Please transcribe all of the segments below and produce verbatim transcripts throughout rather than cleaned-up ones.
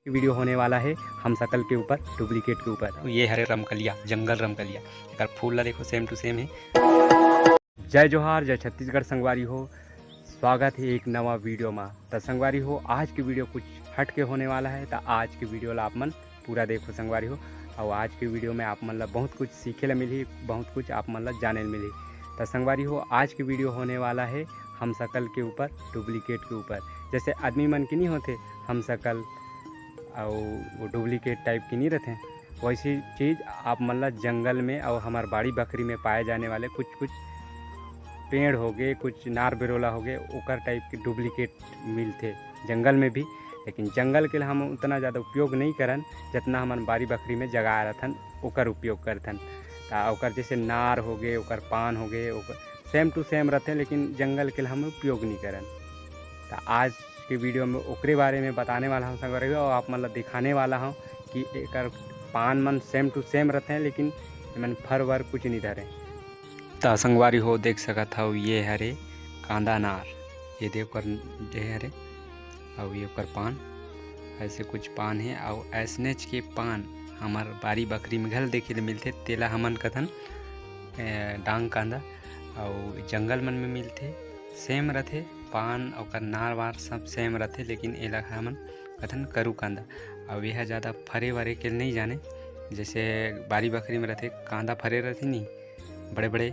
Video होने वाला है हम शकल के ऊपर, डुप्लीकेट के ऊपर। ये हरे रमकलिया, जंगल रमकलिया, एकर फूल ला देखो, सेम टू सेम है। जय जोहार, जय छत्तीसगढ़ संगवारी हो, स्वागत है एक नवा वीडियो में। त संगवारी हो, आज के वीडियो कुछ हट के होने वाला है, त आज के वीडियो ला आप मन पूरा देखो संगवारी हो। और आज के वीडियो में आप मन ला बहुत कुछ सीखे ला मिलही, बहुत कुछ आप मन ला जाने ला मिलही। त संगवारी हो, आज के वीडियो होने वाला है हम शकल के ऊपर, डुप्लीकेट के ऊपर। जैसे आदमी मन के नहीं होते हम शकल, और वो डुप्लीकेट टाइप के नहीं रहते, वैसी चीज़ आप मन ला जंगल में और हमार बाड़ी बखरी में पाए जाने वाले कुछ कुछ पेड़ हो गए, कुछ नार बेरोला हो गए, ओकर टाइप के डुप्लीकेट मिलथे जंगल में भी। लेकिन जंगल के हम उतना ज़्यादा उपयोग नहीं करन, जितना हमन बाड़ी बखरी में जगाए रहथन ओकर उपयोग करथन। त ओकर जैसे नार हो गए, ओकर पान हो गए, ओकर सेम टू सेम रहथे, लेकिन जंगल के हम उपयोग नहीं करन। त आज के वीडियो में ओकरे बारे में बताने वाला हम संगवारी हो, और आप मन ला दिखाने वाला हूँ कि एकर पान मन सेम टू सेम रहते हैं, लेकिन एमन फर वर कुछ नहीं धरे। त संगवारी हो, देख सकत हव, ये हरे कांदा नार, ये दे ओकर जे हरे, अउ ये ओकर पान, ऐसे कुछ पान है। अउ ऐसनेच के पान हमर बारी बखरी में घल देखे ले मिलथे, तेला हमन कथन, ए, डांग कांदा। अउ जंगल मन में मिलथे, सेम रथे, पान ओकर नार वार सब सेम रथे, लेकिन एला हमन कथन करू कांदा। अउ एहा ज़्यादा फरे वरे के नहीं जाने, जैसे बारी बखरी में रथे, कांदा फरे रथे नहीं, बड़े बड़े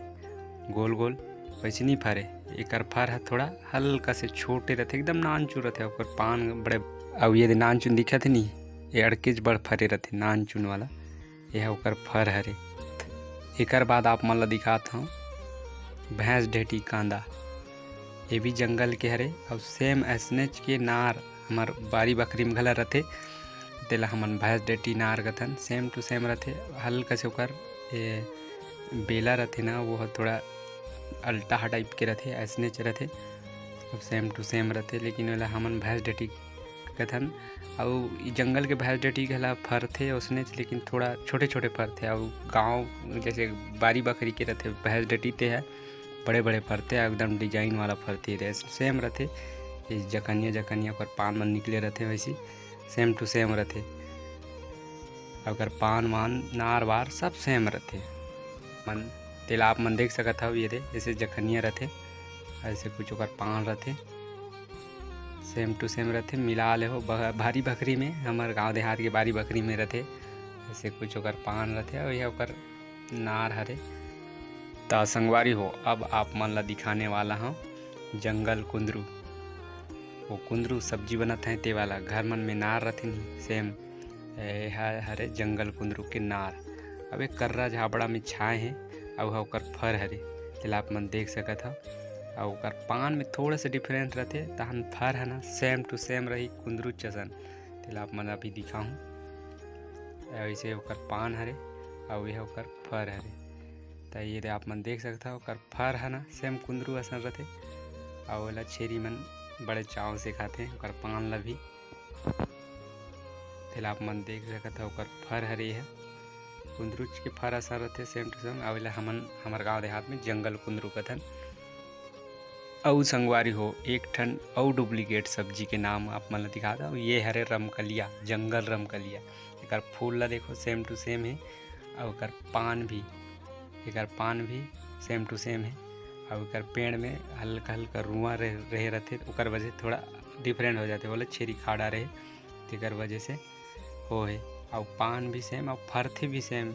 गोल गोल, वैसे नहीं फरे। एकर फर ह थोड़ा हल्का से छोटे रथे, एकदम नानचुन रथे, ओकर पान बड़े। अउ ये दे नानचुन दिखत हे नहीं, ये अड़केच बड़ फरे रथे, नानचुन वाला। ये ह ओकर फर हरे। एकर बाद आप मन ला दिखात हूँ भैंस ढेटी कांदा, ये भी जंगल के हरे। अउ सेम ऐसनेच के नार हमर बारी बखरी में घला रथे, तेला हमन भैंस ढेटी नार कथन। सेम टू सेम रथे, हल्का से ओकर ये बेला रथे ना, वो ह थोड़ा अल्टाहा टाइप के रथे, ऐसनेच रथे, सेम टू सेम रथे, लेकिन ओला हमन भैंस ढेटी कथन। अउ ई जंगल के भैंस ढेटी घला फरथे ओसनेच, लेकिन थोड़ा छोटे छोटे फरथे। अउ गाँव, जैसे बारी बखरी के रथे भैंस ढेटी, ते ह बड़े बड़े फरथे, एकदम डिजाइन वाला फरथे, सेम रथे। ये जखनिया जखनिया ओकर पान मन निकले रथे, वैसी सेम टू सेम रथे। ओकर पान वान, नार वार सब सेम रथे। मन तेला आप मन देख सकत हव, ये दे, जैसे जखनिया रथे, ऐसे कुछ ओकर पान रथे, सेम टू सेम रथे। मिला ले हो, ब-, भारी बखरी में, हमर गांव देहात के बारी बखरी में रथे, ऐसे कुछ ओकर पान रथे, अउ ये ओकर नार हरे। त संगवारी हो, अब आप मन ला दिखाने वाला हूँ जंगल कुंदरू। वो कुंदरू सब्जी बनत है, ते वाला घर मन में नार रथे नहीं, सेम ए ह-, हरे जंगल कुंदरू के नार। अब एक कर्रा झाबड़ा में छाए हे, अउ ह ओकर फर हरे, तेला आप मन देख सकत हव। अउ ओकर पान में थोड़ा सा डिफरेंस रथे, तहन फर ह ना सेम टू सेम रही कुंदरू जसन। तेला आप मन अभी दिखाहूँ। ऐसे ओकर पान हरे, अउ ये ओकर फर हरे। त ये दे आप मन देख सकत हव, ओकर फर ह ना सेम कुंदरू असन रथे, अउ ओला छेरी मन बड़े चाव से खाथे, ओकर पान ला भी। तेला आप मन देख सकत हव, ओकर फर हरे ह कुंदरूच के फर असन रथे, सेम टू सेम। अउ एला हमन, हमर गांव देहात में जंगल कुंदरू कथन। अउ संगवारी हो, एक ठन अउ डुप्लीकेट सब्जी के नाम आप मन ला दिखात हव। ये हरे रमकलिया, जंगल रमकलिया। एकर फूल ला देखो, सेम टू सेम हे, अउ एकर पान भी, एकर पान भी सेम टू सेम हे। अउ एकर पेड़ में हल्का हल्का रुआं रहे, रहे रथे, ओकर वजह से थोड़ा डिफरेंट हो जाथे, बोले छेरी खा डारे हे, तेकर वजह से हो हे। अउ पान भी सेम, अउ फरथे भी सेम।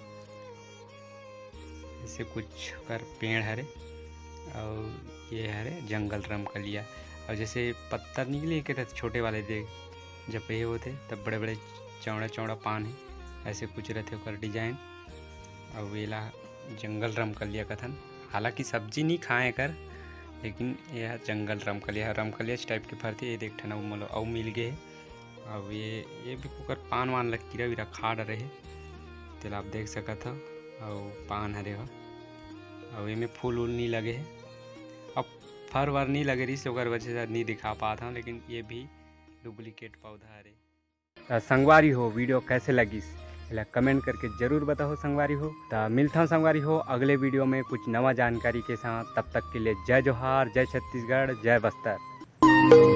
ऐसे कुछ कर पेड़ हरे, अउ ये हरे जंगल रमकलिया। अउ जैसे पत्ता निकले के रहते छोटे वाले, दे जब ये होते, तब बड़े बड़े चौड़ा चौड़ा पान है, ऐसे कुछ रहते ओकर डिजाइन। अउ एला जंगल रमकलिया कथन, हालांकि सब्जी नहीं खाए कर, लेकिन यह जंगल रमकलिया, रमकलिया टाइप के फरथे। ये देख ठन अउ मोला अउ मिल गए हे। अउ ये, ये भी ओकर पान वान ला कीरा वीरा खा डरे हे, तेला आप देख सकत हव। अउ पान हरे हो, अउ एमे फूल उल नहीं लगे हे, अब फर वर नहीं लगे रहिस, ओकर वजह से नहीं दिखा पात हव, लेकिन ये भी डुप्लीकेट पौधा हरे। त संगवारी हो, वीडियो कैसे लगिस, एला कमेंट करके जरूर बताओ संगवारी हो। त मिलथन संगवारी हो अगले वीडियो में कुछ नवा जानकारी के साथ। तब तक के लिए जय जोहार, जय छत्तीसगढ़, जय बस्तर।